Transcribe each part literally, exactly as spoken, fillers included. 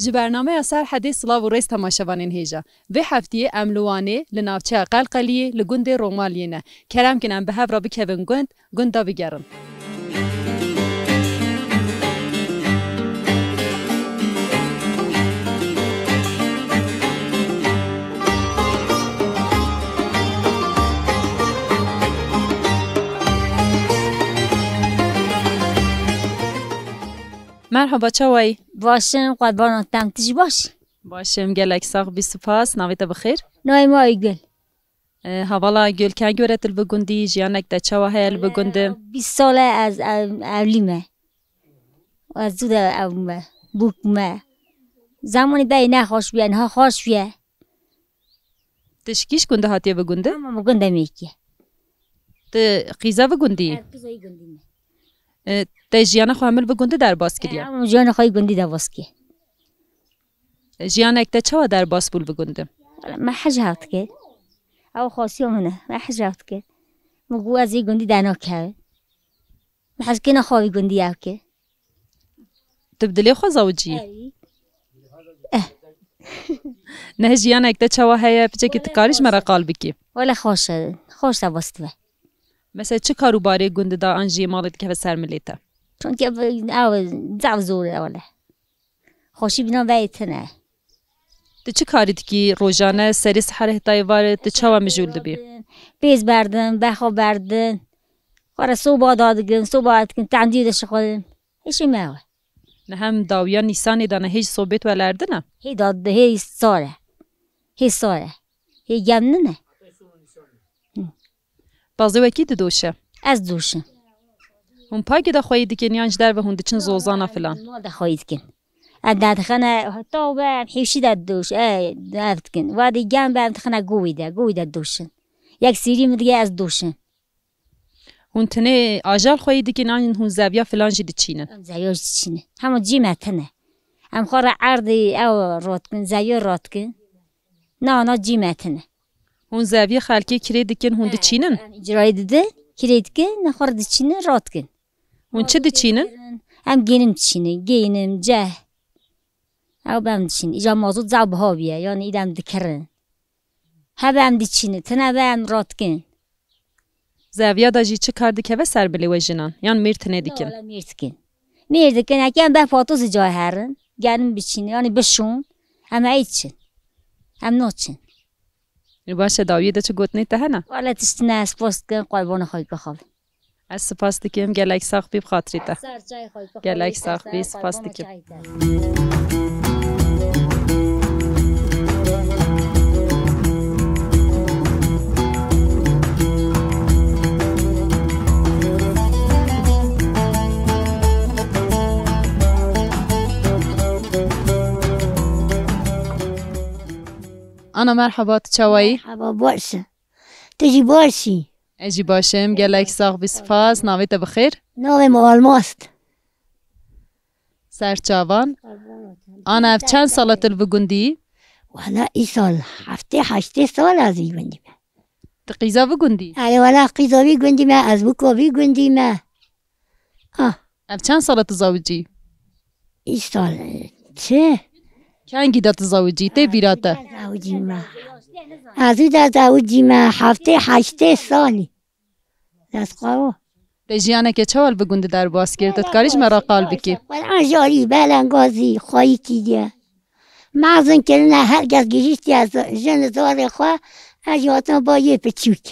Ji bernameya Serhedê silav û rêz temaşevanên hêja. Vê heftiyê em li Wanê, li navçeya Qelqeliyê, li gundê Romaliyê ne. Kerem kin em bi hev re bikevin gund, gund de bigerin. Merhaba, çawa yî? Baş im, qurbanan te, tu jî baş î? Baş im, gelek sax bî, spas. Navê te bi xêr? Navê min Aygul. E, hevala Aygul, kengî were tu li vî gundî, jiyanek te çawa heye li vî gundî? Bîst sal e ez ev-, evlî me. Ez zû de ew me, bûk me. Zemanî berê nexweş bûye, niha xweş bûye. Tu ji kîj gundî hatiye vî gundî? Ama vî gundê me kî. Tu qîza vî gundî yî? Ez qîza vî gundî me. E, te jiyana xwe hemû li vî gundî derbas kiriye? E, ama jiyana xwe vî gundî derbas kiriye. E, jiyanek te çawa derbas bû li vî gundî? Me hej hat kir. Ew xwestiya min e. Me hej hat kir. Min got ez vî gundî dernakevim. Me hezkirina xwe vî gundî ew kir. Tu bi dilê xwe zawicî yî? Erî. Eh. Neh jiyanek te çawa heye, piçekî tu karî ji me re qal bikî? Wele xweş e, xweş te bistî be. Mesela çi kar û barê gundî de an jî malê dikeve ser milê te? Çunke bi-, ew zaf zor e wele. Xweşî bîna veyê tune. Tu çi karî dikî rojane, serê sihar heta êvarê, tu çawa mijûl dibî? Pêz berdin, berxa berdin. Xwe re soba dadikin, soba dikin, tendî de şixulin. Hişê me we. Ne hem dawiya Nîsanê de ne hê ji sobê tu welerdine? Hê da, hê sar e. Hê sar e. Hê germ nine. Pazê wekî didoşe? Ez doşim. Hûn pakê de xweyî dikin yan ji derve hûn diçin zozana filan? Mal de xweyî dikin. Em derdixine heta be em hêşî de doş, e, ev dikin. Wadî germ be em dixine govî de, govî de doşin. Yek sîrî min dige ez doşim. Hûn tenê ajal xweyî dikin an hûn zeviya filan jî diçînin? Em zeviya jî diçînin. Hema cî me tune. Em xwe re erdî ew rot dikin, zeviya rot dikin. Na, na cî me tune. Hûn zeviyê xelkê kirê dikin, hûn diçînin? Em îcrayê didin, kirê dikin, ne xwe re diçînin, rot dikin. Hûn çi diçînin? Em gênim diçînin, gênim, ceh. Ew be em diçînin. Îca mazot zaf biha bûye, yanî îdem dikirin. Hebe em diçînin, tine be em rot dikin. Zeviya de jî çi kar dikeve ser milê we jinan? Yan mêr tinê dikin? Wala mêr dikin. Mêr dikin, eke em ber pato zî cayê herin, genim biçîn, yanî bişûn, em ey diçin. Em naçin. Ê, baş e, dawiyê de çi gotinê te hene? Wala tiştî ne, spas dikin, qurbana xwe ke xwe. Ez spas dikim, gelek sax bî bi xatirî te. Ser çay xwe ke xwe. Gelek sax bî, spas dikim. Ana, merhaba, tu çawa yî? Merhaba, baş e. Tu jî baş î? Ez jî baş im, gelek sax bî, spas. Navê te bi xêr? Navê min Almaz e. Ser çavan. Ana, ev çend sal e tu li vî gundî yî? Wala îsal heftê heştê sal ez vî gundî me. Tu qîza vî gundî yî? Erê wala qîza vî gundî me, ez bûka vî gundî me. Ah. Ev çend sal e tu zawicî yî? Îsal çi? Kengî de tu zawicî yî, tê bîra te? Zawicî me. Ez û de zawicî me, heftê heştê salî. Dest xwe. Te jiyaneke çawa li vî gundî derbas kir? Tu dikarî ji me re qal bikî? Quran jarî, belengazî, xweyî kiriye. Mezin kirine, her kes gihîştiye z-, jin zarê xwe, ez jî hatim ba yê piçûk.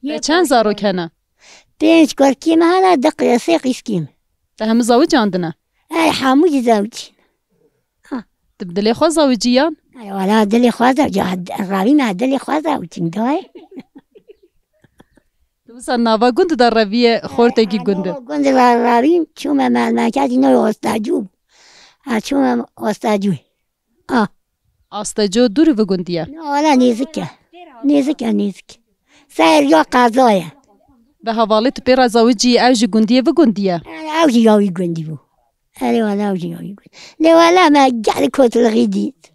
Te çend zarok hene? Pênc kurkî me hene, du qî-, sê qîzkî me. Te hemû zawicandine? Ey, hemû jî zawicî. Ha. Tu bi dilê xwe zawicî yan? Ey, wala dilê xwe zawicî, revî me dilê xwe zawicî dayê. Tu wisa nava gund de reviye xortekî gund e? Gund de revîm, çûme me-, merkezî navê Ostacû. Ha, çûme Ostacû. Ah. Asteco dûr vî gundî ye? Na, wala nêzik e. Nêzik e, nêzik. Ser ya qeza ye. Bi hevalê tu pê re zawicî, ew ji gundiyê vî gundî ye? Ew jî ya wî gundî bû. Erê wala, ew jî ya wî gundî. Lê wala me gelek kotilixî dît.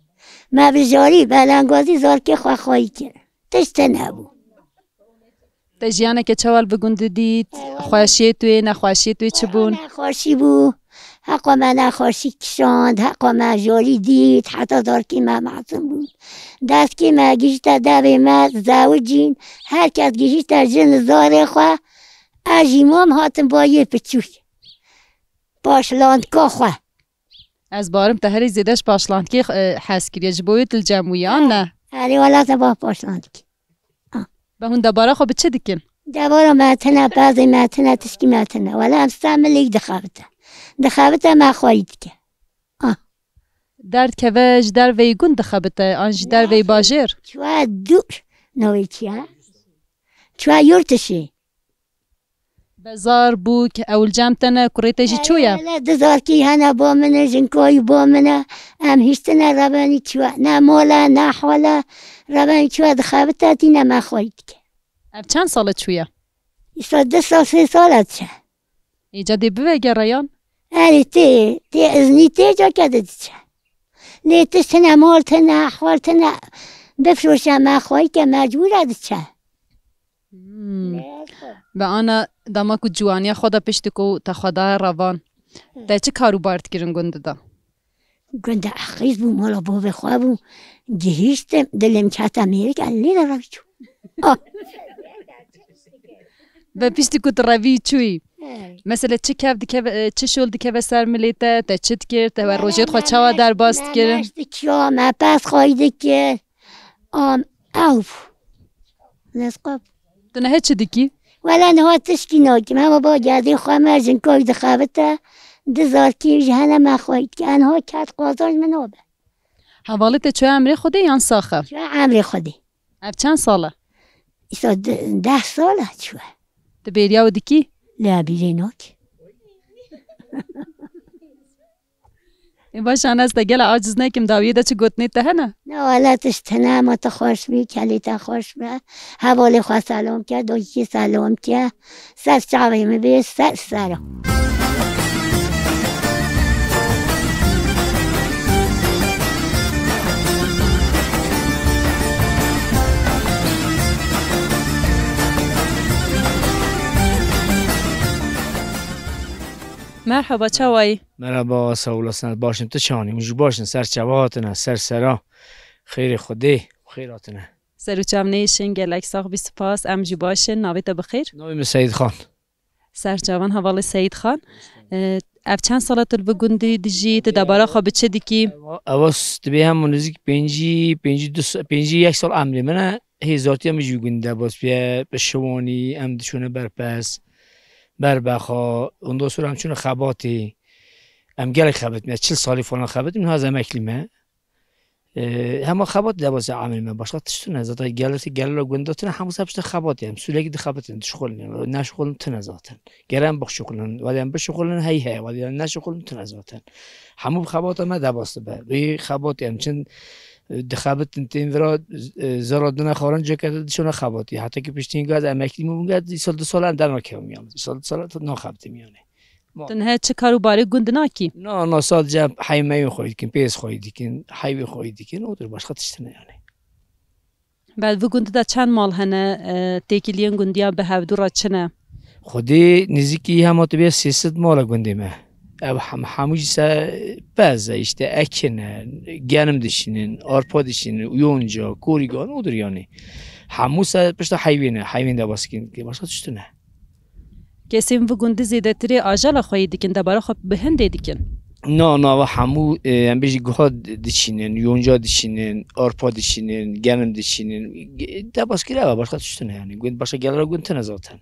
Me bi jarî, belengazî zarkê xwe xweyî kir. Tişt tune bû. Te jiyaneke çawa li vî gundî dît? Xweşiyê tu yê, nexweşiyê tu yê çi bûn? Nexweşî bû. Heqa me nexweşî kişand, heqa me jorî dît, heta zarkî me mezin bûn. Destgî me gihîşte devê me, zewicîn, her kes gihîşte jin zarê xwe, ez jî mam hatim ba yê piçûk. Paşlandka xwe. Ez barim te herî zêde ji paşlandkê, e, hez kiriye, ji bo wê tu li cem wî, an ne? Erê, wela te ba paşlandkî. Be hûn debara xwe bi çi dikin? Debara me tine, pezê me tine, tişkî me tine. Wela em stem milîk dixebite. Dixebite me xweyî dike. Ah. Derdkeve ji derveyî gund dixebite, an ji derveyî bajêr? Çuwa dûr. Navê çi ye? Çuwa yurtişî. Bezar bûk, ew li cem te ne, kurê te jî çûye? Hele, hele, du zarkî hene bo min e, jinkayî bo min e. Em hiştine rebenî çûye. Ne mol e, ne hol e. Rebenî çûye dixebite, tîne me xweyî dike. Ev çend sal e çûye? Îsa du sal, sê sal e diçe. Îca dê bivege reyan? Erê tê, tê iznî tê, cake de diçe. Lê tişt tine, mol tine, hol tine. Bifroşe me xweyî ke mecbûr e diçe. Hmm. Be ana dema ku ciwaniya xwe de piştî ku te xwe daye revan, te çi kar û bar dikirin gund de? Gund de eqîz bû, mala bavê xwe bû. Gihîştim, dilê min kete mêrik, ez lê de revî çû. Ah. Be piştî ku tu revî çûyî, mesela çi kev dikeve, çi şol dikeve ser milê te, te çi dikir, te we rojê xwe çawa derbas dikirin? Me meş dikiya, me pez xweyî dikir. Am, ew. Lezqap. Tu niha çi dikî? Wela niha tişkî nakim. Hema ba gedê xwe me jinkayî dixebite. Du zarkî ji hene me xweyî dike. Niha ket qazanc min nabe. Hevalê te çûye emrê Xwedê yan sax e? Çûye emrê Xwedê. Ev çend sal e? Îsa de-, deh sal e çûye. Tu bêriya wî dikî? Lê bîrê nakî. Ê baş, ana ez te gela aciz nekim, dawiyê de çi gotinê te hene? Ne wele tişt hene, ma te xweş bî, kelê te xweş be. Hevalê xwe selam ke, dayikê selam ke. Ser çavê min bê, ser sera. Merhaba, çawayî? Merhaba, sağ olasın. Başım tu çanî. Ji başın ser çava hatine, ser sera. Xêrê Xwedê, xêr hatine. Ser û çav nêşin, gelek sax bî, spas. Em jî baş in. Navê te bi xêr? Navê min Seyîd Xan. Ser çavan hevalê Seyîd Xan. Ee, ev çend sala tu li vî gundî dijî? Tu debara xwe bi çi dikî? Ewa, ewa s-, dibê hema nêzîk pêncî, pêncî du s-, pêncî yek sal emrê min e. Hêzartiya min jî gundî de bas bûye, bi şiwanî, em diçûne ber pez, ber bexa, ondan sonra em çûne xebatê. Em gelek xebitîme, çil salî falan xebitîme, niha ez emeklî me. Ee, hema xebat de bas emrê me, başka tişt tune. Zaten gelirse gelira gunda tune, hemû ser pişta xebatê. Em sürekli dixebitin, dişxulin, neşxulin tune zaten. Gere em bixşuxulin, wele em bişuxulin hey he, wele em neşuxulin tune zaten. Hemû bi xebata me de bas dibe. Wê xebatê em çin, e, dixebitin tên vira, e, zara dine xarin ceke de dişona xebatê. Heta ki piştî gaz emeklî bûm, gaz îsal du sal em dernakevim yan. Îsal du sal naxebitim yani. Tu niha çi kar û barê gund nakî? Na, na, sadece heyvê me xweyî dikin, pêz xweyî dikin, heyvê xweyî dikin, odur başka tişt tune yani. Be, vî gundî de çend mal hene, e, têkiliyên gundiyan bi hevdû re çi ne? Xwedê nêzîkî hema tu bê sê sed mal e gundê me. Ev hem-, hemû jî se pez e, işte ekin e, genim dişînin, arpa dişînin, yonca, korîgan, odur yani. Hemû se pişta heyvên e, heyvên de baskîn, başka tişt tune. Kesên vî gundî zêdetirê ajala xweyî dikin, debara xwe bi hindê dikin. Na, na, va hemû, e, em bêjî guha di-, diçînin, yonca diçînin, arpa diçînin, genim diçînin. Ge-, debaskira va başka tişt tune yani. Gund, başka gelera gund tune zaten.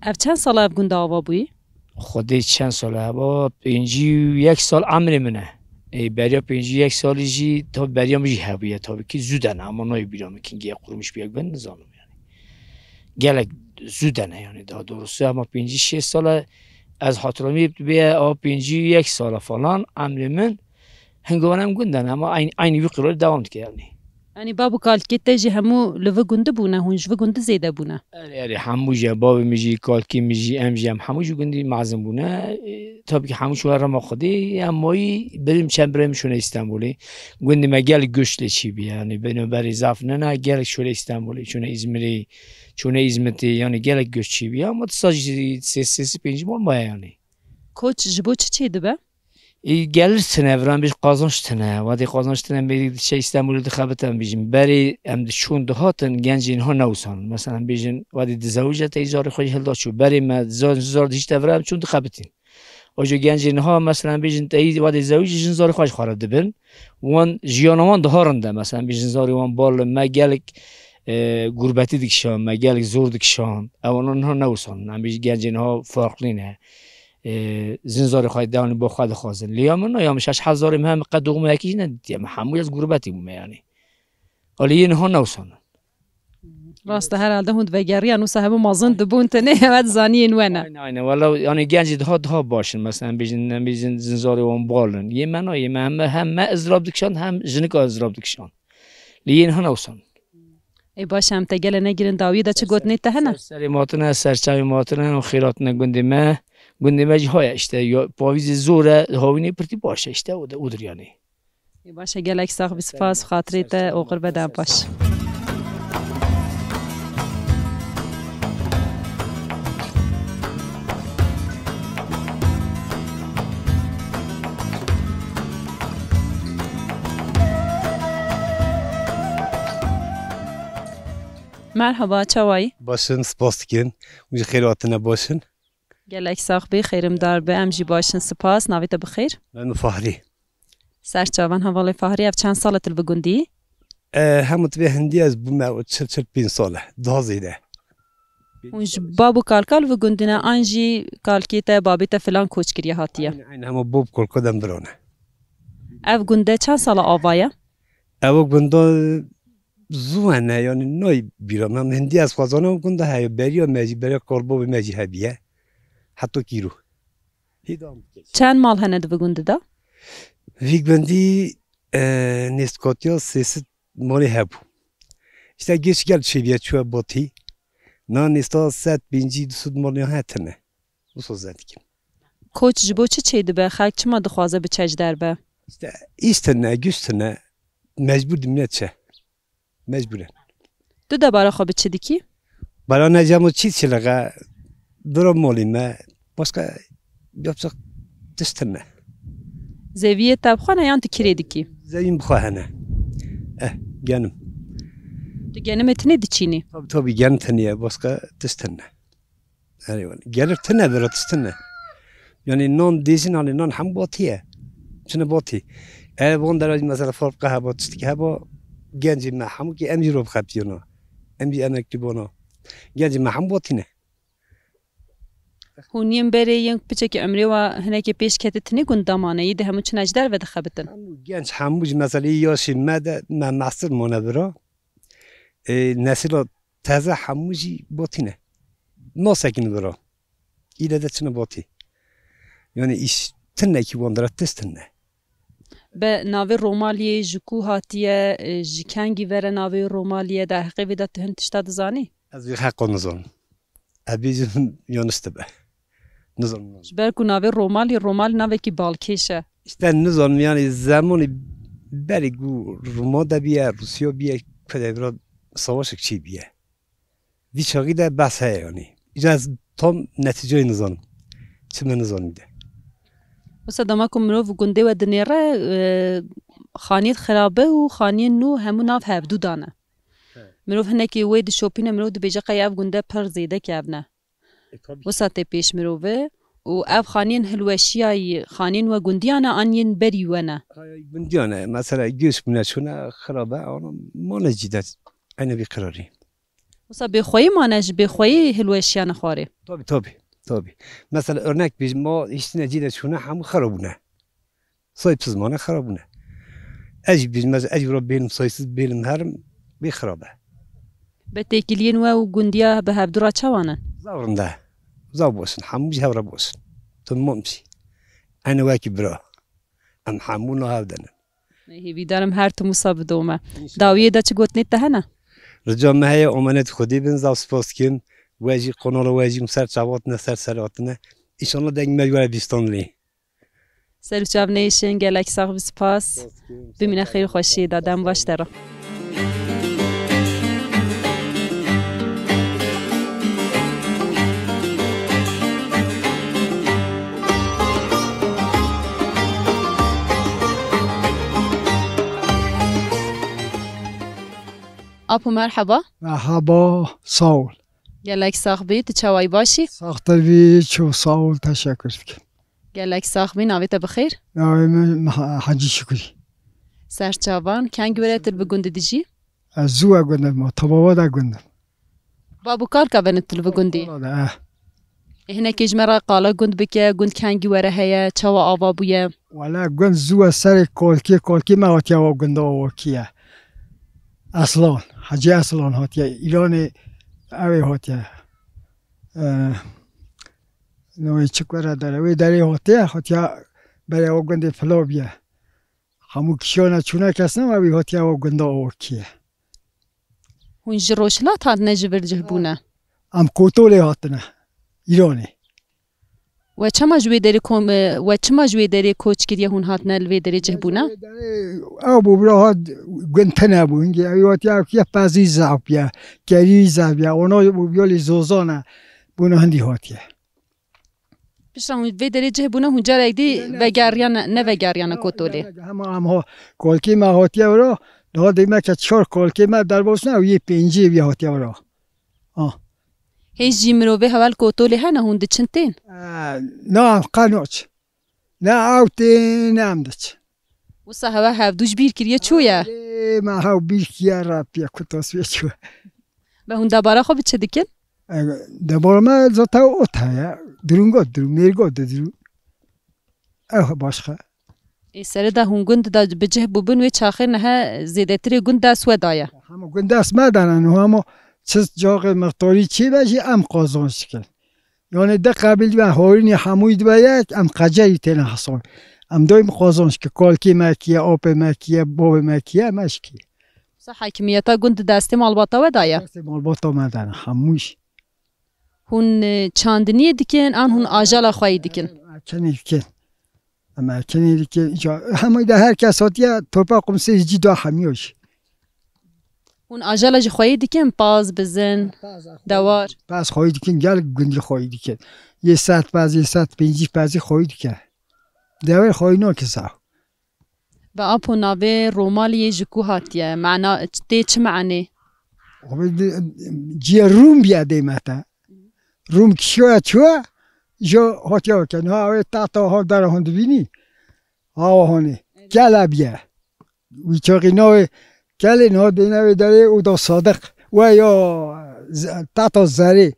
Ev çend sala ev gund ava bûyî? Xwedê çend sal e? Heba pêncî û yek sal emrê min e. Ê, beriya pêncî û yek salî jî, tabi beriya min jî hebûye, tabi ki zû de ne, ama nayê bîra min kingê qurmîş bûye, ben nizanim yani. Gelek zû de ne yani, daha doğrusu, ama pêncî şêst sal e, ez hatiramî bê, a pêncî û yek sal e falan, emrê min, hingovan em gund de ne, ama aynı, aynı wî qirarî devam dike yani. Yanî bab û kalkê te jî hemû li vî gundî bûne, hûn ji vî gundî zêde bûne? Erê, erê, hemû jî, bavê min jî, kalkê min jî, em jî, em hemû jî gundî mezin bûne. E, tabii ki hemû çûne rema Xwedê, em mayî birim çend birayê min çûne Îstanbulê. Gundê me gelek göç lê çêbî, yanî bino berê zaf nene, gelek çûne Îstanbulê, çûne Îzmirê, çûne Îzmitê, yanî gelek göç çêbî. Ama tu sa jî sê, sê, sê pêncî mal maye yanî. Koç ji bo çi çêdibe? Ê, gelir tine, viran bêj qazanç tine. Wadê qazanç tine, mêrî diçe Îstenbulê dixebite, em bêjin. Berê em diçûn dihatin, gencên ha newsanin. Mesela em bêjin, wadê dizewice tey zarê xwe jî hilda çû. Berê me zar, zar dihîşte vira em çûn dixebitîn. Ojo gencên ha, mesela em bêjin, tey wadê zewicî jin zarê xwe ji xwe re dibin. Wan jiyana wan diha rind e. Mesela em bêjin zarê wan bal me gelek, e, gurbetî dikişan, me gelek zor dikişan. Ew wana niha newsanin. Em bêjin gencên ha farqlî ne. E, zin zarê xwe dewanî bo xwe dixwazin. Lê ya min na, ya min şeş hezarê me hem qet doxuma yekî jî nedîtiye. Me hemû ez gurbetî bûme yanî. Alî yên niha newsanin. Rast e, herhalde hûn vegeriyan wisa hemû mazin dibûn tenê, ew zaniyên we ne. Aynen, aynen. Wala, yani gencî daha, daha baş in. Mesela em bêjin, em bêjin zin zarê wan bal in. Yê me na, yê me hem, hem me izrab dikişand, hem jinika izrab dikişand. Lê yên hina wisa. Ê baş e, em te gele negirin dawiyê de çi gotinê te hene? Ser, serê matine, ser çavê matine, û xêratine gundê me. Gundê me jî haya işte, ya, pavîzê zor e, hawînê pirtî baş e işte, o da, odur yani. Ê baş e, gelek sax bî, spas, xatirê te oxir be, dem baş. Merhaba, çawa yî? Baş in, spas dikim. Hûn jî xêr hatine, baş in. Gelek sax bî, xêrimdar be, em jî baş in, spas. Navê te bi xêr? Min Fahrî. Ser çavan hevalê Fahrî, ev çend sal e tu li vî gundî yî? E, hemû tu bê hindî ez bûme çil, çil pênc sal e, daha zêde. Hûn ji bab û kalka li vî gundî ne, an jî kalkê te, babê te filan koç kiriye hatiye? Aynen, aynen, hema bab kalka dem virane. Ev gunde çend sala ava ye? Ev gunda zû hene, yani nayê bîra me. Hindî ez xwe zanim, gunda heye, beriya me jî, beriya kalbabê me jî hebiye. Heta kîro. Hê dam bike. Çend mal hene di vî gundî de? Vî gundî, e, nêzîkatiya sê sed malê hebû. Îşte gêş gel çêbiye çûye batî. Na nêsta sed pêncî du sed malê hetine. Wisa zehf dikim. Koç ji bo çi çêdibe? Xelk çima dixwaze biçe ji derve? Îşte îş tune, güç tune, mecbur dimîne çe. Mecbur e. Tu debara xwe bi çi dikî? Bala ne cem û çî çilixe, dura malê me, başka yapacak tişt tune. Zeviyê te bi xwe ne yan tu kirê dikî? Zevîm bi xwe hene. Eh, genim. Tu genimê tinê diçînî? Tabii, tabii, genim tiniye, başka tişt tune. Erê wele. Gelir tine, bira tişt tine. Yani nan dêjin, hani nan hem batî ye. Çine batî. E, van dera mesela fabrika heba, tiştekî heba, gencê me hemû ki em jî ro bixebitiyona. Em jî emeklî bona. Gencê me hemû batî ne. Hûn yên berê yên piçekî emrê wa hinekê pêş kete tinê gund damane, yî di hemû çine ji derve dixebitin. Hemû genç, hemû ji mesela yaşê me de me mestir mane bira. E, nesila teze hemû jî batî ne. Nasekin bira. Île de çine batî. Yani îş tinekî wan dira tişt tine. Be navê Romaliyê ji ku hatiye, e, ji kengî vere navê Romaliyê de heqê vê de tu hin tişta dizanî? Ez vê heqo nizanim. Ez bêjim yanlış dibe. Nizanim, nizanim. Ji ber ku navê Romalî, Romal navekî balkêş e. Îşte nizanim, yani zemanî berî ku Roma de biye, Rûsya biye, ku de bira savaşek çê biye. Vî çaxî de behs heye yani. Îca ez tam netîceyê nizanim. Çi me nizanim de. Wisa dema ku mirov gundê we dinêre, e, xaniyê xirabe û xaniyên nû hemû nav hevdû dane. He. Mirov hinekî wê dişopîne, mirov dibêje qey ev gunde pir zêde kevn e. E, tabii ki. Wisa tê pêş mirovi û ev xaniyên hilweşiyayî, xaniyên we gundiyan e an yên berî we ne? Hay, hay, gundiyan e. Mesela göç bûne çûne xirab e, ana mane cî de. Eyne vî qirarî. Wisa bêxweyî mane, ji bêxweyî hilweşiyane xwarê. Tabii, tabii, tabii. Mesela örnek bêjim, ma hiştine cî de çûne hemû xirab bûne. Sahîb zimane xirab bûne. Ez jî bêjim, ez, ez jî wira bêlim sahîsiz, bêlim herim, bê xirab e. Be têkiliyên we û gundiya bi hevdu re çawa ne? Zaf rind e. Zaf baş in. Hemû jî hev re baş in. Tamam jî. Eyni wekî bira. Em hemû niha hev de ne. Hêvîdar im her tim wisa bidome. Înşallah. Dawiyê de çi gotinê te hene? Rica me heye, omenet Xwedê bin, zaf spas dikim. We jî, qonala we jî, ser çavatine, ser serhatine. Înşallah deng me ji we re bîstan lê. Ser û çav neyşin, gelek sax bî, spas. Bimîne xêr û xweşiyê de, dem baş te re. Apo merheba. Merheba, sağ ol. Gelek sax bî, tu çawayî başî? Saxtir bî, çok sağ ol, teşekkür dikim. Gelek sax bî, navê te bi xêr? Navê min Meh-, Hacî Şukrî. Serçavan, kengî were tu li bi gundî dijî? Ez zû e gundim, ma tabava de gundim. Bab û kalka ve ne tu li bi gundî? Valla de, eh. Ê, hinekê ji me re qala gund bike, gund kengî were heye, çawa ava bûye? Wala gund zû e serê kolkê, kolkê me hatiye wa gunda ava kiye. Eslan, Hacî Eslan hatiye, Îranê ew ê hatiye. Eh, navê çi kura dere, wê derê hatiye, hatiye berê wa gundê Filo biye. Hemû kişiyana çûna kes nema wî hatiye wa gunda ava kiye. Hûn ji Rojhilat hatine ji vir cih bûne? Em Kotolê hatine, Îranê. We çima ji wê derê kom-, e, we çima ji wê derê koç kiriye hûn hatine li vê derê cih bûne? Ew bû bira hat gund tune bû. Hingê ew hatiye ew kiye pezî zaf biye, kerî zaf biye. Ona bû biyolî zozane. Bûne hindî hatiye. Pişta hûn vê derê cih bûne, hûn carek dî Ne, ne. Vegeriyane, ne vegeriyane Kotolê. Hema, hema kolkê me hatiye wira, daha dêmeke çar kolkê me derbas ne, ew yê pêncî wî hatiye wira. Ah. Hêj jî mirovê heval Kotolê hene, hûn diçin tên? Eh, na, em qe naçin. Ne ew tên, ne em diçin. Wisa hewe hevdû ji bîr kiriye çûye? Ê, me hew bîr kiye, rapiye, kutas wê çû. Be hûn debara xwe bi çi dikin? E, debara me zaten ot heye. Dirûn got dirûn, mêr got dirûn. Ew başqa. Ê, serê de hûn gund de bi cih bûbin wê çaxê nihe zêdetirê gund dest we daye. Hema gund dest me dane, niha hema çi caxê mixtarî çê be jî em qazanç dikin. Yani de qebîl ve horînê hemûyî dibe yek, em qecerî têne hesabê. Em daîm qazanç ki, kalkê me kiye, apê me kiye, bavê me kiye, me jî kiye. Wisa hakimiyeta gund di destê malbata we de ye? Destê malbata me de ne, hemû jî. Hûn, e, çandiniyê dikin, an hûn ajala xweyî dikin? Em erkenê dikin. Em erkenê dikin. Îca hemû de her kes hatiye torpa qumsê cî da hemiyo jî. Hûn ajala ji xweyî dikin, paz, bizin, dewar? Pez xweyî dikin, gel gundî xweyî dikin. Yê sed pez, yê sed pêncî pezî xweyî dike. Dewê xweyî nake sax. Bi apo navê Romaliyê ji ku hatiye? Mena tê çi menê? Abi de, ciye Rum biye dêmete. Rum kişiya çuwa, jo hatiye ke. Ha, ew tahta ha dara hon dibînî. Ha, honi. Kela biye. Wî çaxî navê kelê niha dêne wê derê û da Sadiq. We ya z-, tata Zerê.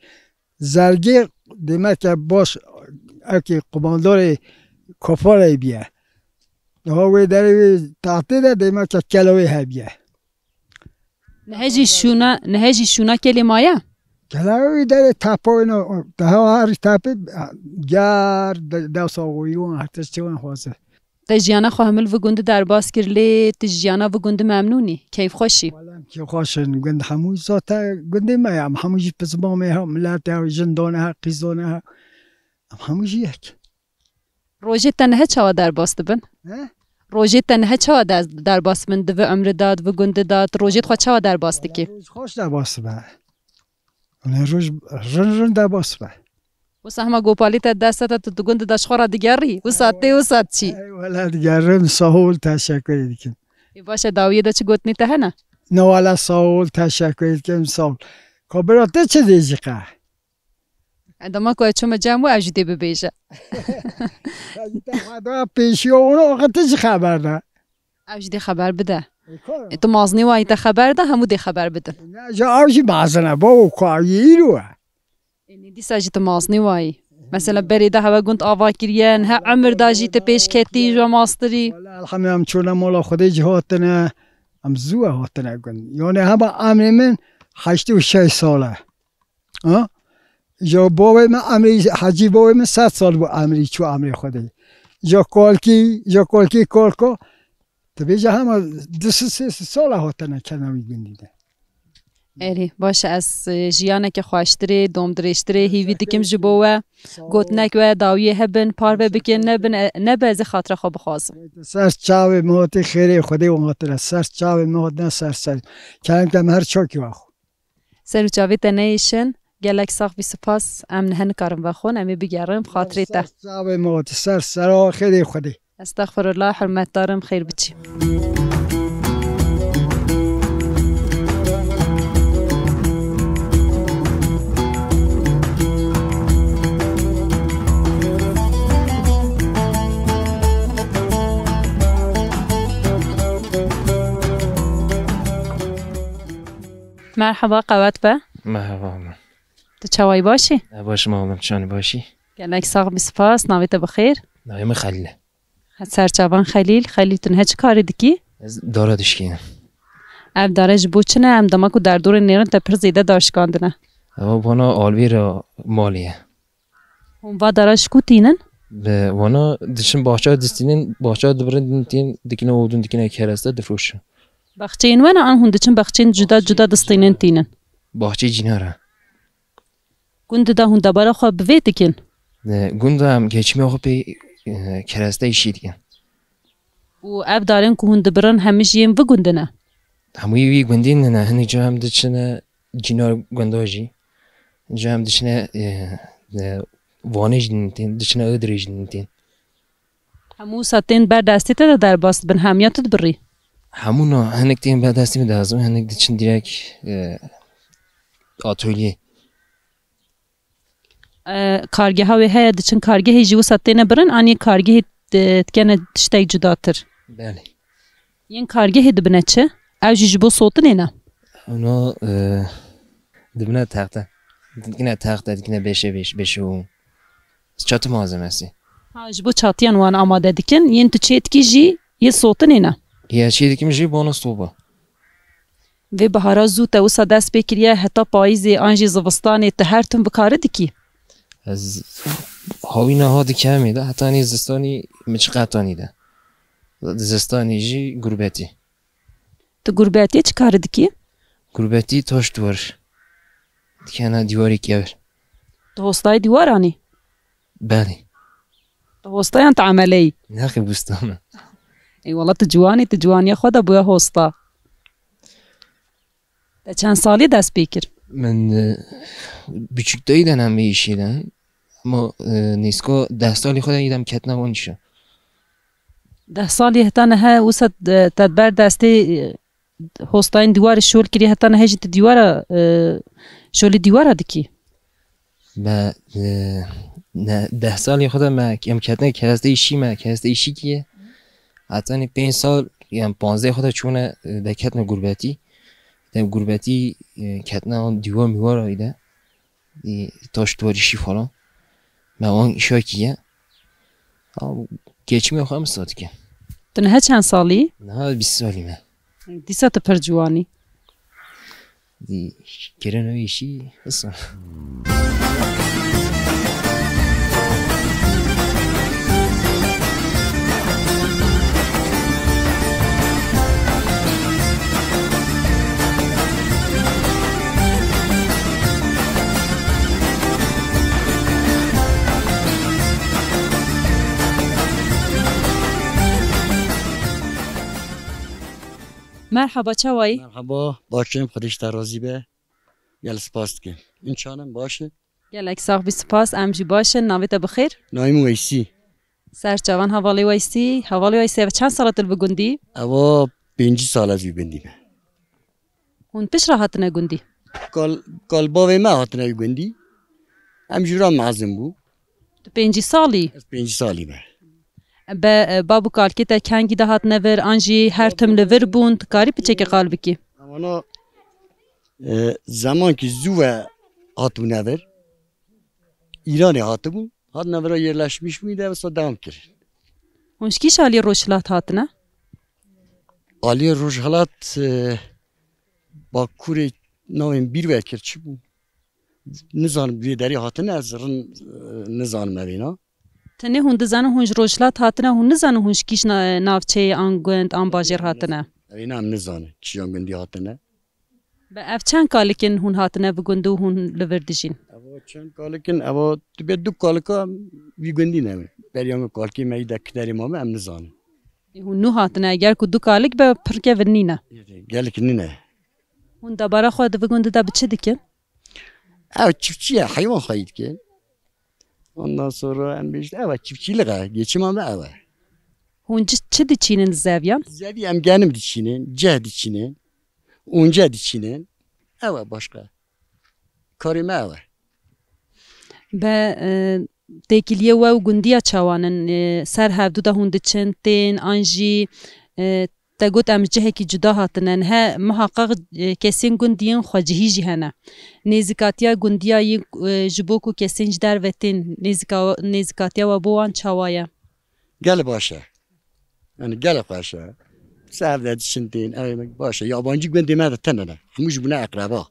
Zergê demek e baş ewkê qumandarê Kofarê biye. Niha wê derê wê tahtê de demek e kela wê hebiye. Nihe jî şûna, nihe jî şûna kelê maye? Kela wê derê tepa wê no, daha harî tepê ger de-, dewsa wî wan her tiştê wan xwaze. Te jiyana xwe hemil vi gundi derbas kir, lê tu jiyana vi gundi memnûn î, keyfxweş î? Wele em kêfxweş in, gund hemû zate gundê me ye, em hemû jî pizmamê he, miletê he, jindane he, qîzane he, em hemû jî yek. Rojê te nihe çawa derbas dibin? He? Rojê te nihe çawa der-, derbas dibin? Di vi umri de, di vi gundi de, tu rojê xwe çawa derbas dikî? Roj xweş derbas dibe. Hûn ê roj rin rin de bas be. Wisa hema gopalî te dest te tu di gund de ji xwe re digerî? Wisa tê, wisa çî? Ey wele digerim, sağ ol, teşekkür dikim. Ê, baş e, dawiyê de çi gotinê te hene? Ne wele sağ ol, teşekkür dikim, sağ ol. Ka bira te çi dê jî qe? E, dema ku ez çûme cem we, ev jî dê bibêje. Te xwe da pêşiya ona, o qe te jî xeber de. Ew jî dê xeber bide. E, ka- E, tu maznî wayî te xeber de, hemû dê xeber bidin. Ne, ji ew jî mazin e, bavo ku ew yê îro e. Ê, nê dîsa jî tu maznî wayî. Mesela berê de hewe gund ava kiriye, niha emir da jî tu pêş ketî, ji we mastirî. Wele elhamdülillah, em çûne mala Xwedê jî hatine, em zû e hatine gund. Yani hema emrê min heştê û şeş sal e. Ha? Ji bavê me emrî, hecî bavê min sed sal bû emrî, çû emrê Xwedê. Ji kalkî, ji kalkî kalka, tu bêje hema du sed sê sed sala hatine kena wî gundî de. Erê, baş e, ez, e, jiyaneke xweştirê, domdirêjtirê hîvî dikim ji bo we. Sağ ol. Gotinek we dawiyê hebin, parve bikin, nebin, e, nebe ez ê xatira xwe bixwazim. Ser çavê me hatî xêrê Xwedê wan hatine, ser çavê me hatine ser ser. Kerem kem her çokî we xwe. Ser û çavê te neyêşin, gelek sax bî, spas. Em nihe nikarin vexwin, em ê bigerin bi xatirê te. Ser çavê me hatî, ser sera xêrê Xwedê. Estexfirullah, hurmetdarim, xêr biçî. Merhaba, qewet be. Merhaba abla. Tu çawayî, baş î? E, başim ablam, çanî, baş î? Gelek sax bî, spas. Navê te bi xêr? Navê min Xelîl e. Serçavan Xelîl. Xelîl, tu niha çi karê dikî? Ez dara dişkînim. Ev dare ji bo çi ne? Em dema ku derdorê nêrin te pir zêde dar şikandine. Ev vana alvêra malê ye. Hûn va dara ji ku tînin? Bi wana diçin baxça distînin, baxça dibirin, din tînin, dikine odun, dikine kereste, difroşin. Baxçeyên we ne, an hûn diçin baxçeyên cuda cuda distînin tînin? Baxçeyê cînar e. Gund de hûn debara xwe bi vê dikin? Di gund de em geçimê xwe pê, e, keresteyê şî dikin. Û ev darên ku hûn dibirin hemî jî yên vî gundî ne? Hemû wî gundî ne, ne. Hinek cara em diçine cînar gunda jî. Hinek cara em diçine, e, e, Wanê jî din tên, diçine Idirê jî din tên. Hemû wisa tên ber destê te de derbas dibin, hemiya tu dibirî? Hemû na, hinek tên ber destê min de ez, hinek diçin direk, e, atölye. E, kargeha wê heye, diçin kargehê jî wisa têne birin, an yê kargehê, e, dikene tiştek cudatir? Belê. Yên kargehê dibine çi? Ew jî ji bo sotinê ne? Ona, e, dibine texte. Dikine texte, dikine beşe beş, beşe û. Çatı malzemesi. Ha, ji bo çatiyan wan amade dikin. Yên tu çê dikî jî yê sotinê ne? Ya çê dikim jî bona soba. Vê bihara zû te wisa dest pê kiriye, heta payîzê an jî zivistanê tu her tim bi karî dikî? Ez hawîna ha dikem ê de, heta nê zistanî min çi qet anî de. Zistanî jî gurbetî. Tu gurbetiyê çi karî dikî? Gurbetî taş diwar. Dikene dîwarê kevir. Tu hostayê dîwar anî? Belê. Tu hosta yan tu emeleyî? Nexê bûsta me. Ey wala tu ciwan î, tu ciwaniya xwe de bûye hosta. Te çend salî dest pê kir? Min, e, biçûktayî de em vê îşê de. Ama, e, nîsko deh salî xwe de îdem ketine wan îşe. Deh salî heta nihe wisa, e, te ber destê, e, hostayên dîwarê şol kirî, heta nihe jî tu dîwara, e, şolî dîwara dikî? Me, e, ne, deh salê xwe de me, em ketine keresteyê şî, me keresteyê şî kiye. Hetanî pênc sal, yan panzdeh xwe de çûne, e, de ketine gurbetî. De gurbetî, e, ketine an dîwar mîwar ayî de. E, taş diwarî şî falan. Me wan îşa kiye. Ama geçimê xwe em sat dikin. Tu niha çend salî? Niha bîst salî me. Dîsa tu pir ciwan î. Di kirin wî jî hisa. Merhaba, çawayî? Merhaba, baş im, Xwedê ji te razî be. Gel spas dikim. Înçanim baş e? Gelek sax bî, spas, em jî baş in. Navê te bi xêr? Navê min Weysî. Serçavan hevalê Weysî. Hevalê Weysî, ev çend sal e tu li vî gundî? Ewa pêncî sal ez vî gundî me. Hûn pişt re hatine gundî? Kal, kal bavê me hatine wî gundî. Em jûra mezin bû. Tu pêncî salî? Ez pêncî salî me. Be, e, bab û kalkê te kengî de hatine vir, an jî her tim li vir bûn, tu karî piçekê qal bikî? Emana, e, zemankî zû ve hatibûne vir. Îranê hatibûn. Hatine vira yerleşmiş bûn, de wisa devam kir. Hûn ji kîş alî rojhilat hatine? Alî rojhilat, e, bakurê navên bîr vekir çi bû? Nizanim vê derê hatine, ez rin, e, nizanim evêna. Tenê hûn dizanin hûn ji rojhilat hatine, hûn nizanin hûn ji kîş na-, navçeyê an gund an bajêr hatine? Evêna em nizanin kîjan gundî hatine. Be ev çend kalik in hûn hatine vî gund û hûn li vir dijîn? Evo çend kalik in? Evo dibe du kalika vî gundî ne. Beriya me kalikê me yî de kinerê ma me em nizanin. Ê, hûn nû hatine, eger ku du kalik be pir kevin nîne. Gelek nîne. Hûn debara xwe di vî gundî de bi çi dikin? Ew çiftçî ye, heywan xweyî dikin. Ondan sonra em bêjin, ew e, çiftçilik e, geçima me ew e. Hûn ci-, çi diçînin li zeviyan? Zevî em genim diçînin, ceh diçînin, once diçînin. Ew e başka. Karê me ew e. Be, e, têkiliyê we û gundiya çawan in? E, ser hevdû de hûn diçin, tên, an jî, e, Te got em ji cihekî cuda hatine. Nihe muheqeq, e, kesên gund yên xwecihî jî hene. Nêzîkatiya gundiya yê, e, ji bo ku kesên ji derve tên nêzîka-, nêzîkatiya we bo wan çawa ye? Gelek baş e. Yani gelek xweş e. Ser de diçin tên, ew baş e. Yabancî gundê me de tune ne. Hemû ji bûne eqreba.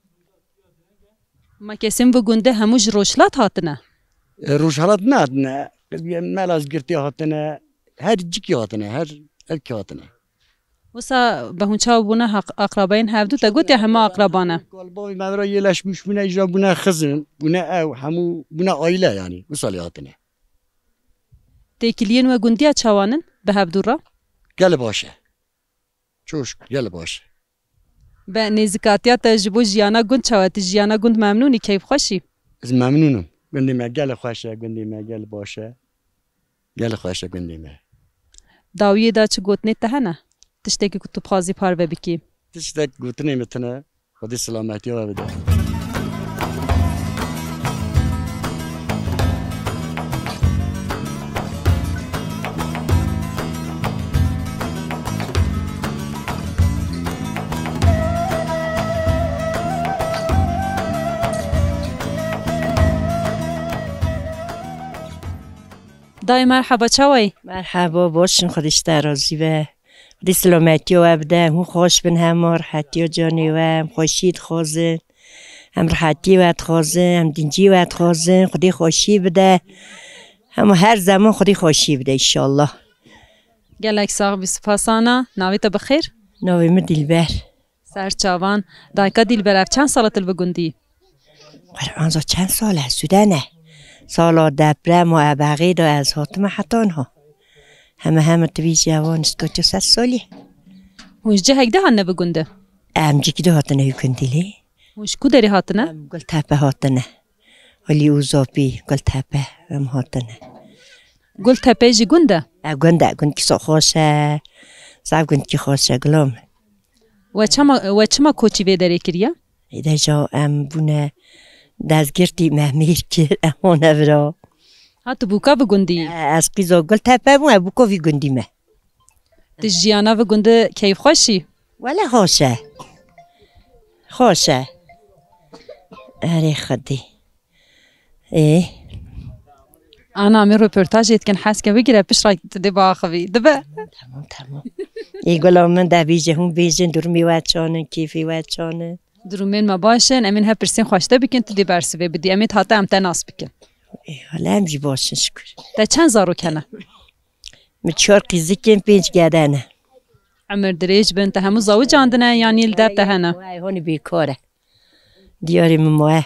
Ma kesên vî gundî hemû ji Rojhilat hatine? E, Rojhilat nehatine. Qiziyên Melazgirtê hatine. Her cikî hatine. Her evkî hatine. Wisa bi hûn çawa bûne haq-, aqrabayên hevdû? Te got ya hema aqraba ne. Kalbavê me ra yê leş bûş bûne, îja bûne xizim, bûne ew, hemû bûne aîle yanî. Wisa lê hatine. Têkiliyên we gundiya çawan in bi hevdû re? Gelek baş e. Çok şükür, gelek baş e. Be nêzîkatiya te ji bo jiyana gund çawa? Tu jiyana gund memnûn î, keyfxweş î? Ez memnûn im. Gundê me gelek xweş e, gundê me gelek baş e. Gelek xweş e gundê me. Dawiyê de çi gotinê te hene? Tiştekî ku tu bixwazî parve bikî? Tiştek gotinê min tune. Xwedê silametiya we bide. Dayê merheba, çawa yî? Merheba, baş in, Xwedê ji te razî be. Xwedê silametiya we bide, hûn xweş bin hema, rihetiya canê we, em xweşî dixwazin. Em rihetiyê we dixwazin, em dinciyê we dixwazin, Xwedê xweşiyê bide. Hema her zeman Xwedê xweşiyê bide înşallah. Gelek sax bî, spas ana. Navê te bi xêr? Navê min Dilber. Ser çavan. Dayika Dilber, ev çend sal e tu li vî gundî yî? Qur'an za çend sal e, sude ne. Sala deprema Ebexê de ez hatime heta niha. Heme heme tu bî ji evan nizkî çil sed salî. Hûn ji cihek de hatine vî gundî? Em cihekî de hatine wî gundî lê. Hûn ji ku derê hatine? Em Gultepe hatine. Alî û Zapî, Gultepe em hatine. Gultepe jî gund e? E, gund e, gundkî so xweş e. Zaf gundkî xweş e, gulam. We çima, we çima koçî vê derê kiriye? Êde ja em bûne dezgirtî me mêr kir, em hane vira. Ha, tu bûka vî gundî yî? E, ez qîza Gultepe bûm, e, bûka vî gundî me. Tu jiyana vî gundî keyfxweş î? Wele xweş e. Xweş e. Erê Xwedê. Ê. Ana, em ê röportajê dikin, hez ke bigire, piştre tu dê biaxivî. Dibe? Tamam, tamam. Ê, gula min de bêje, hûn bêjin, durumê we çan in, kêfê we çan in? Durumên me baş in, em ê niha pirsên xwe ji te bikin, tu dê bersivê bidî. Em ê hate em te nas bikin. Ê, wele em jî baş in, şikir. Te çend zarok hene? Min çar qîzik in, pênc gede ne. Emir dirêj bin, te hemû zewicandine, yanî li dev te hene? Wê, hûn bêkar e. Diyarê min maye.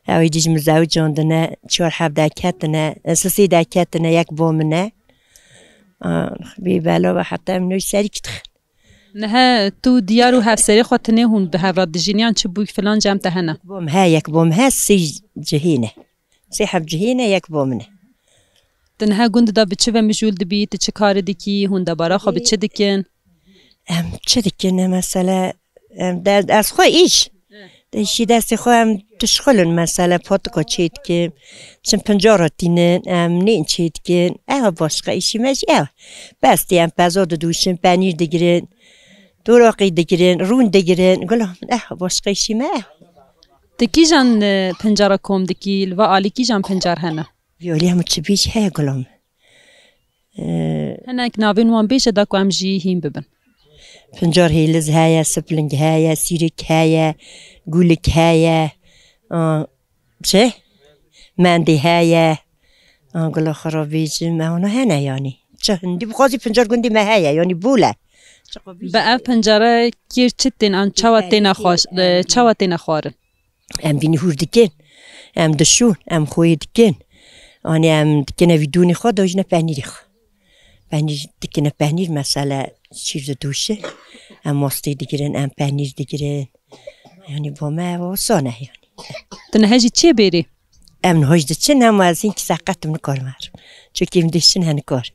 Ew ê dî ji min zewicandine, çar heb derketine, sisê derketine, yek bo min e. Aa, bê bela ve heta em noy serî kitixin. Nihe tu diyar û hevserê xwe tinê hûn bi hev re dijîn, yan çi bûk filan cem te hene? Bom he, yek bom he, sê cihê ne. Sê heb cihê ne, yek bo min e. Tu niha gund de bi çi ve mijûl dibî? Tu çi karî dikî? Hûn debara xwe bi çi dikin? Em çi dikin? Em mesela, em de, ez xwe îş. De îşî destê xwe em tişxulin mesela, patika çê dikim. Çim pincara tînin, em nên çê dikin. Ev başqa îşî me jî ev. Bes tê em peza didûşin, penîr digirin, doraqî digirin, rûn digirin. Gulam, ev başqa îşî me ev. Tu kîjan, e, pincara kom dikî? Li va alî kîjan pincar hene? Vî alî hemû çi bî jî heye gulam. E, Hinek navên wan bêje da ku em jî hîn bibin. Pincar hêliz heye, sipling heye, sîrik heye, gûlik heye. A, çi? Mendê heye. A, gula xwe ra bêjim, e, wana hene yanî. Çi hindî bixwazî pincar gundî me heye, yanî bûle. Bi ev pincare kêr çi tên, an çawa têne xwaş-, e, çawa têne xwarin? Em bînî hûr dikin, em dişûn, em xweyê dikin. Anî em dikine vî dûnê xwe, dojine penîrê xwe. Penîr dikine penîr, mesele şîr didûşe. Em mastê digirin, em penîr digirin. Yanî bo me ev osan e yanî. Tu niha jî çê bêrî? Em niha jî diçin, em ez hîn kî seqet im, nikarim herim. Çimkî em dişin he nikar.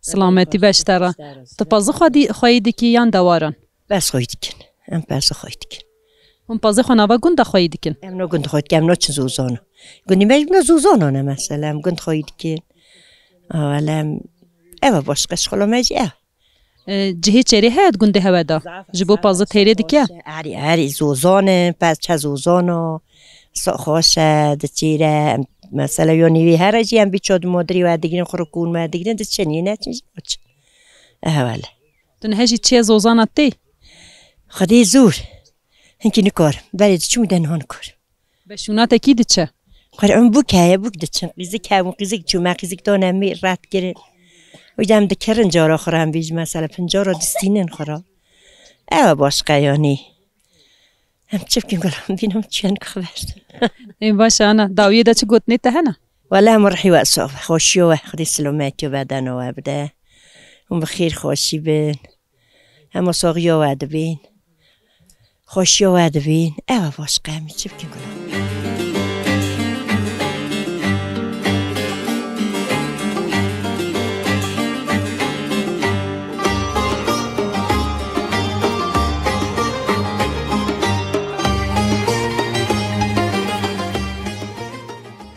Silametî be ji te re. Tu pezî xwedî-, xweyî dikî yan dewaran? Pez xweyî dikin. Em pezî xweyî dikin. Hûn pezê xwe nava gund de xweyî dikin? Em no gund xweyî dikin, em no çi zozana. Gundî me jî bino zozana ne mesela, em gund xweyî dikin. Awele em, ev e başqa şixula me jî ev. E, cihê çêrê heye di gundê hewe de? Zaf, ji bo zaf, pazde têrê dike? Xweş e. Herî, herî zozan in, pez çe zozan o. Sa xweş e, diçêre, em, mesela, yanî wî here jî em bî çod modirî we digirin, xurikûn me digirin, diçin, yê neçin jî naçin. Ehe, wele. Tu nihe jî çiye zozana tê? Xwedê zor. Hinkî nikarim. Berê diçûm de niha nikarim. Be şûna te kî diçe? Xwar em bûk heye, bûk diçin. Qîzik hebûn, qîzik çû, me qîzik dane me ret kirin. Wî dem dikirin cara xwe re em bî ji mesela pin cara distînin xwe re. Ew e başqe yanî. Em çi bikin gulam, bînim çiyan xwe ver. Ê baş e, ana, dawiyê de çi gotinê te hene? Wele em rihî we sof, xweşiyo we, Xwedê silometî û bedeno we bide. Hûn bi xêr xweşî bin. Hema saxiya we dibîn. Xweşiya we dibîn. Ew e baş qemî çi bikin gulam.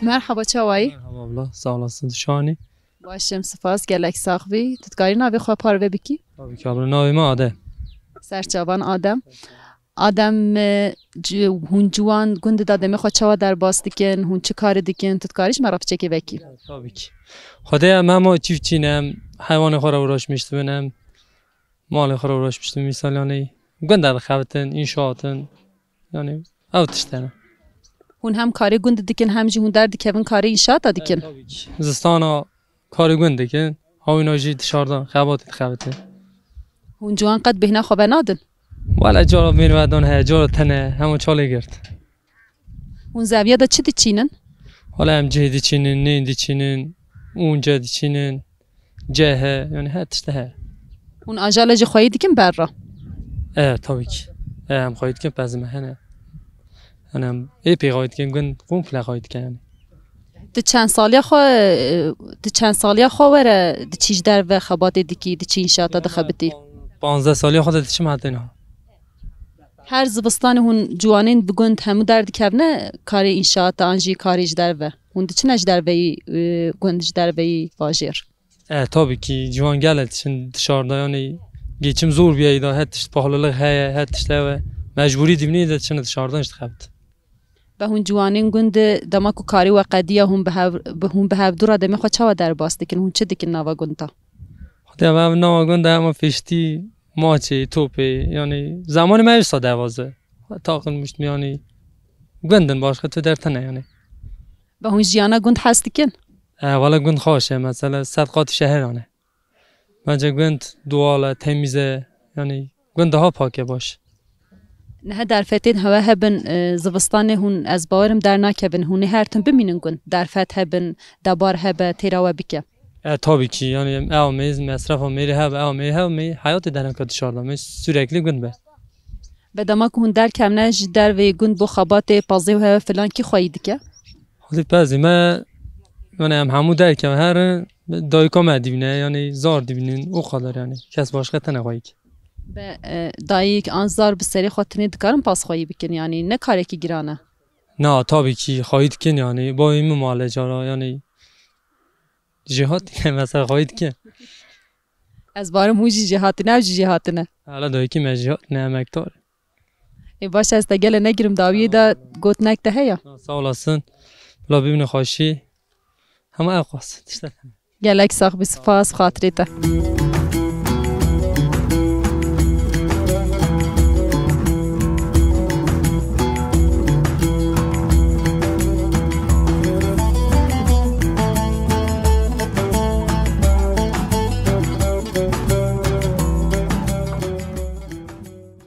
Merhaba, çawayî? Merhaba abla, sağ olasın, şanî. Baş im, spas, gelek sax bî. Tu dikarî navê xwe parve bikî? Tabii ki abla, navê me Adem. Serçavan Adem. Adem, e, ci-, hûn ciwan gundê de demê xwe çawa derbas dikin? Hûn çi karî dikin? Tu dikarî ji me re piçekê vekî? Tabii ki. Xwedê em hema çiftçî ne, em heywanê xwe re uğraşmış dibin, em malê xwe re uğraşmış dibin. Misal, yanî gund de dixebitin, înşaat in. Yanî ew tişt hene. Hûn hem karê gund dikin, hem jî hûn derdikevin karê înşaata dikin? Tabii ki. Zistana karê gund dikin, hawîna jî dışarda xebatê dixebitin. Hûn ciwan qet bêhna xwe venadin? Wele cara mêrvedan heye, cara tene, hema çalê girt. Hûn zeviya de çi diçînin? Wele em cihê diçînin, nên diçînin, ûnce diçînin, ceh e, yanî her tişt heye. Hûn ajale jî xweyî dikin ber re? E, tabii ki. E, em xweyî dikin, pezî me hene. Yanî em ê pê xweyî dikin, gund komple xweyî dikin yanî. Tu çend saliya xwe, tu çend saliya xwe were diçî ji derve xebatê dikî, diçî înşaata dixebitî? Panzdeh saliya xwe de diçim heta niha. Her zivistanê hûn ciwanên bi gund hemû derdikevine karê înşaata an jî karê ji derve? Hûn diçine ji derveyî, e, gund, ji derveyî bajêr? E, tabii ki ciwan gelek diçin dışarda, yanî geçim zor bûye îda, her tişt pahalılık heye, her tişt heye. Mecburî dibînî de diçine dışardan jî dixebit. Be hûn ciwanên gund, dema ku karê we qediya, hûn bi hev, bi, hûn bi hevdû re demê xwe çawa derbas dikin? Hûn çi dikin nava gund de? Xwedê em ev nava gund de hema pêştî maçê, topê, yanî zemanê me wisa derbas be. Taqin muşt yanî gund in, başqa tu der tine yanî. Be hûn jiyana gund hez dikin? E, wele gund xweş e, mesela sed qatî şehiran e. Bence gund doğal e, temiz e. Yanî gund daha pak e, baş. Niha derfetên hewe hebin, e, zivistanê hûn, ez bawerim, dernakevin. Hûn ê her tim bimînin gund. Derfet hebin, debar hebe, têra we bike. E, tabii ki, yanî ew me, mesrefa mêrê hebe, ew me hebe, me heyatê derneke dışarda, me sürekli gund be. Be dema ku hûn derkevne ji derveyê gund bo xebatê, pazê û hewe filan kî xweyî dike? Xwedî pezî me, yanî em hemû derkevin herin, dayika me dibîne, yanî zar dibînin, o qadar yanî. Kes başqa tine xweyî dike. Be, e, dayik an zar bi serê xwe tinê dikarin paz xweyî bikin, yanî ne karekî giran e? Na, tabii ki xweyî dikin yanî. Bavê min male cara, yanî jêhatî ne, mesela xweyî dikin. Ez barim hûn jî jêhatî ne, ew jî jêhatî ne. Hala dayikî me jêhatî ne, emektar. Ê baş, ez te gele negirim, dawiyê de gotinek te heye? Sağ olasın. Bila bibîne xweşî. Hema ew qas. Tiştek. Gelek sax bî, spas, xatirê te.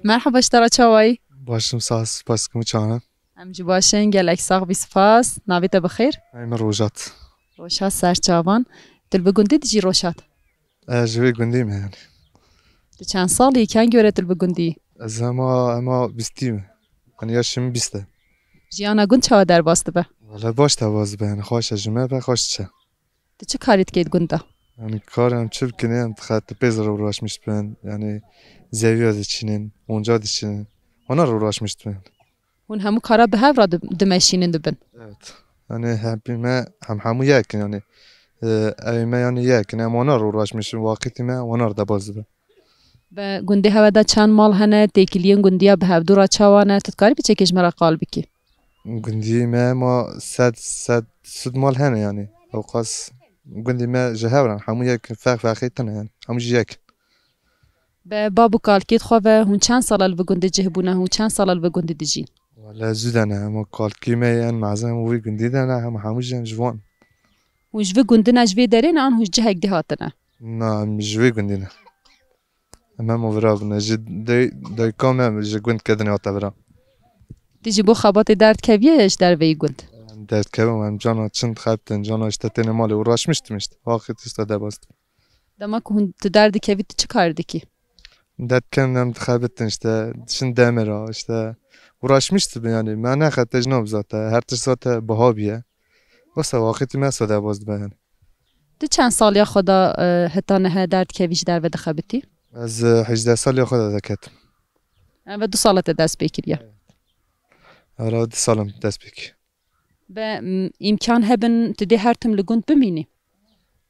Merhaba, ji te re çawayî? Baş im, sağ ol, spas, kim çawa? Em jî baş in, gelek sax bî, spas. Navê te bi xêr? Navê min Rojat. Rojat Serçavan. Tu li bi gundî dijî, Rojat? Ez ji vê gundî me yanî. Tu çend salî, kengî were tu li bi gundî? Ez hema, hema bîstî me. Yanî yaşım bîst e. Jiyana gund çawa derbas dibe? Wele baş derbas dibe yanî, xweş e, ji me ve xweş diçe. Tu çi karî dikey di gund de? Yanî kar em çi bikin, em dixe tu pêz re uğraşmış bin. Yanî zeviya diçînin, onca diçînin. Ona re uğraşmış bin. Hûn hemû kara bi hev re di-, dimeşînin dibin? Evet. Yanî hepî me hem hemû yek in yanî. E, ew me yanî yek in. Em ona re uğraşmış bin. Waqitî me ona re derbas dibe. Bi gundê hewe de çend mal hene, têkiliyên gundiya bi hevdû re çawa ne? Tu dikarî piçekê ji me re qal bikî? Gundiyê me ma sed, sed, sed mal hene yanî. Ewqas gundê me ji hev re, hemû yek feq feqê tune yanî. Hemû ji yek. Bi bab û kalkê xwe ve hûn çend sal e li vi gundê cih bûne, hûn çend sal e li vi gundê dijîn? Wele zû de ne, hema kalkê me yên mezin hemû vî gundî de ne, hema hemû jin ji wan. Hûn ji vi gundî ne, ji vê derê ne, an hûn ji cihek dî hatine? Na, em ji vê gundî ne. Em hema vira bûne, ji day-, dayika me ji gundke din hate vira. Tê ji bo xebatê derdkeviye ji derveyî gund? Em derdkevin, em cana çin dixebitin, cana işte têne malê uğraşmıştım işte. Waqit işte debastim. Dema ku hûn tu derdikevî, tu çi kar dikî? Derdken em dixebitin işte, diçin demira işte. Uğraşmıştım yani, me nexete ji nav zaten. Her tişt zaten biha biye. Wasa waqitî me sade baz dibe yani. Tu çend saliya xwe da, e, heta niha derdkevî ji derve dixebitî? Ez, e, hejdeh saliya xwe da deketim. Em ve du sala te dest pê kiriye. Ara du salim dest pê kir. Be, m, îmkan hebin tu dê her tim li gund bimînî?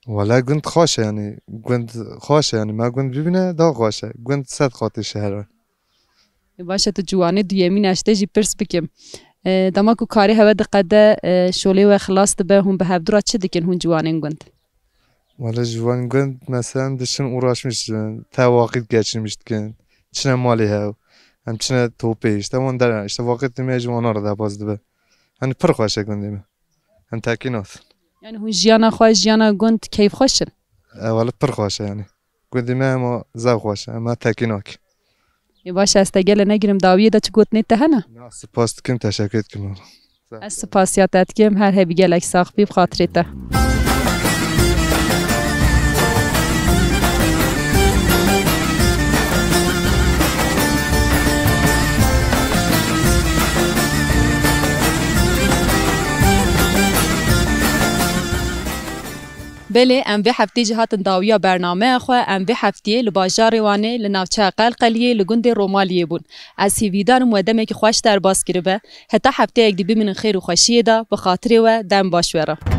Wele gund xweş e yani. Gund xweş e yani. Me gund bibîne daha xweş e. Gund sed qatê şehir e. E, baş e, tu ciwanê duyemîn e, ez ji te jî pirs bikim. E, dema ku karê hewe diqede, e, şolê we xilas dibe, hûn bi hevdû re çi dikin hûn ciwanên gund? Wele ciwanên gund mesela em diçin uğraşmış, te waqit geçirmiş dikin. Çine malê hev. Em çine topê işte wan der işte waqit me ji wana re debaz dibe. Hani pir xweş e gundê me. Em tekî nas. Yani hûn jiyana xwe, jiyana gund keyfxweş in? E, wele pir xweş e yani. Gundê me hema zevq xweş e, em tekî nakî. Ê baş e, ez te gele negirim, dawiyê de çi gotinê te hene? Na, spas dikim, teşekkür dikim. Ez spasiya te dikim, her hebî gelek sax bî, bi xatirê te. Belê, em vê heftê jî hatin dawiya bernameya xwe. Em vê heftiyê li bajarê Wanê, li navçeya Qelqeliyê, li gundê Romaliyê bûn. Ez hîvîdar im we demekî xweş derbas kiribe. Heta hefteyek dî bimînin xêr û xweşiyê de, bi xatirê we dem baş we re.